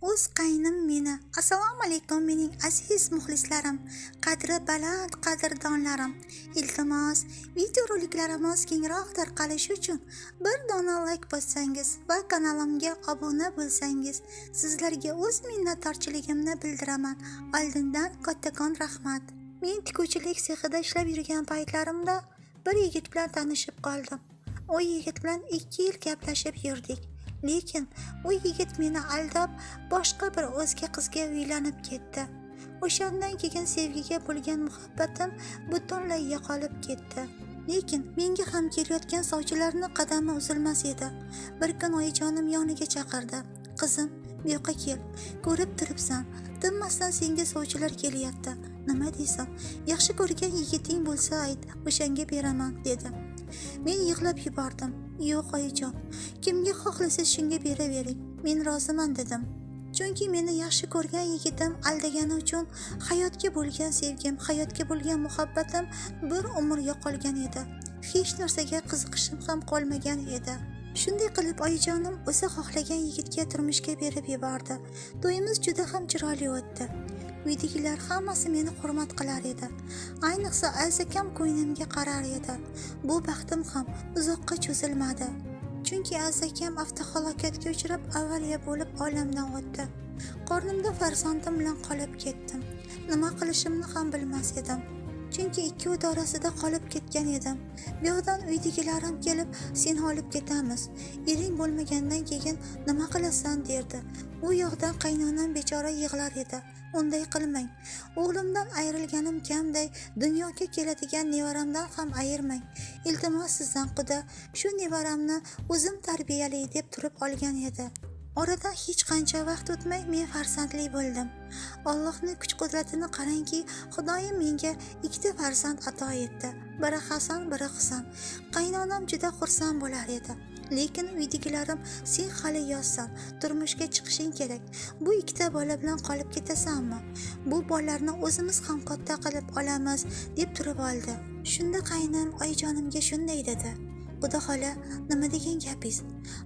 O'z qaynim meni. Assalomu alaykum mening aziz muxlislarim, qadri baland qadrdonlarim. Iltimos, videoroliklarimiz kengroq tarqalishi uchun bir dona like bossangiz va kanalimga obuna bo'lsangiz, sizlarga o'z minnatdorchiligimni bildiraman. Oldindan kattakon rahmat. Men tikuvchilik sexida ishlab yurgan paytlarimda bir yigit bilan tanishib qoldim. U yigit bilan 2 yil gaplashib yurdik. Lekin u yigit meni aldab boshqa bir o'zga qizga uylanib ketdi. O'shandan keyin sevgiga bo'lgan muhabbatim butunlay yo'qolib ketdi. Lekin menga ham kelayotgan sovchilarning qadami uzilmas edi. Bir kun oyijonim yoniga chaqirdi. Qizim, bu yoqqa kel. Ko'rib turibsan, tinmasdan senga sovchilar kelyapti. Nima deysan? Yaxshi ko'rgan yigiting bo'lsa ayt, o'shanga beraman, dedi. Men yig'lab yubordim. Yo'q oyijon, kimga xohlasangiz shunga beravering. Men roziman, dedim. Chunki meni yaxshi ko'rgan yigitim aldagani uchun hayotga bo'lgan sevgim, hayotga bo'lgan muhabbatim bir umr yo'qolgan edi. Hech narsaga qiziqishim ham qolmagan edi. Shunday qilib oyijonim o'zi xohlagan yigitga turmushga berib yubordi. To'yimiz juda ham chiroyli o'tdi. Uydagilar hammasi meni hurmat qilar edi. Ayniqsa Aziz akam ko'nglimga qarar edi. Bu baxtim ham uzoqqa cho'zilmadi. Chunki Aziz akam avtohalokatga uchrab avariya bo'lib olamdan o'tdi. Qornimda farzandim bilan qolib ketdim. Nima qilishimni ham bilmas edim. Chunki ikki o't orasida qolib ketgan edim. Bu yoqdan uydagilarim kelib, seni olib ketamiz. Ering bo'lmagandan keyin nima qilasan derdi. U yoqdan qaynonam bechora yig'lar edi. Unday qilmang. O'g'limdan ayrilganim kamday, dunyoga keladigan nevaramdan ham ayirmang. Iltimos sizdan quda, shu nevaramni o'zim tarbiyalay deb turib olgan edi. Oradan hech qancha vaqt o'tmay men farzandli bo'ldim. Allohning kuch-qudratini qarangki, Xudoyim menga 2 farzand ato etdi. Biri Hasan, biri Husan. Qaynonam juda xursand bo'lar edi. Lekin uydagilarim sen hali yoshsan, turmushga chiqishing kerak. Bu 2 bola bilan qolib ketasanmi? Bu bolalarni o'zimiz ham katta qilib olamiz, deb turib oldi. Shunda qaynim oyijonimga shunday dedi. Xudo xola, nima degan gapingiz?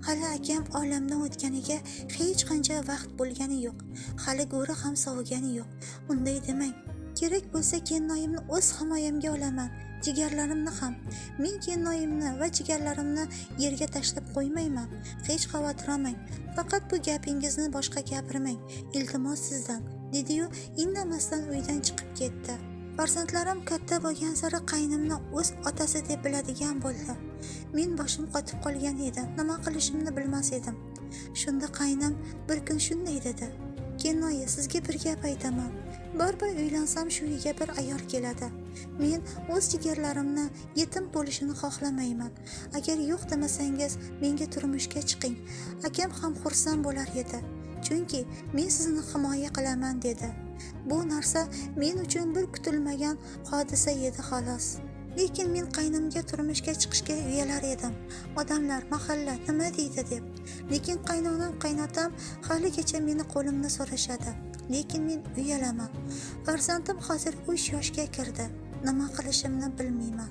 Hali akam olamdan o'tganiga hech qancha vaqt bo'lgani yo'q. Hali go'ri ham sovugani yo'q. Unday demang. Kerak bo'lsa kennoyimni o'z himoyamga olaman. Jigarlarimni ham. Men kennoyimni va jigarlarimni yerga tashlab qo'ymayman. Hech xavotir olmang. Faqat bu gapingizni boshqa gapirmang. Iltimos sizdan, dedi-yu indamasdan uydan chiqib ketdi. Farzandlarim katta bo'lgan sari qaynimni o'z otasi deb biladigan bo'ldi. Men boshim qotib qolgan edi. Nima qilishimni bilmas edim. Shunda qaynim bir kun shunday dedi. Kennoyi, sizga bir gap aytaman. Bir uylansam shu uyga bir ayol keladi. Men o'z jigarlarimni yetim bo'lishini xohlamayman. Agar yo'q demasangiz, menga turmushga chiqing. Akam ham xursand bo'lar edi. Chunki men sizni himoya qilaman, dedi. Bu narsa men uchun bir kutilmagan hodisa edi xolos. Lekin men qaynimga turmushga chiqishga uyalar edim. Odamlar, mahalla nima deydi deb. Lekin qaynonam, qaynotam haligacha meni qo'limni so'rashadi. Lekin men uyalaman. Farzandim hozir 3 yoshga kirdi. Nima qilishimni bilmayman.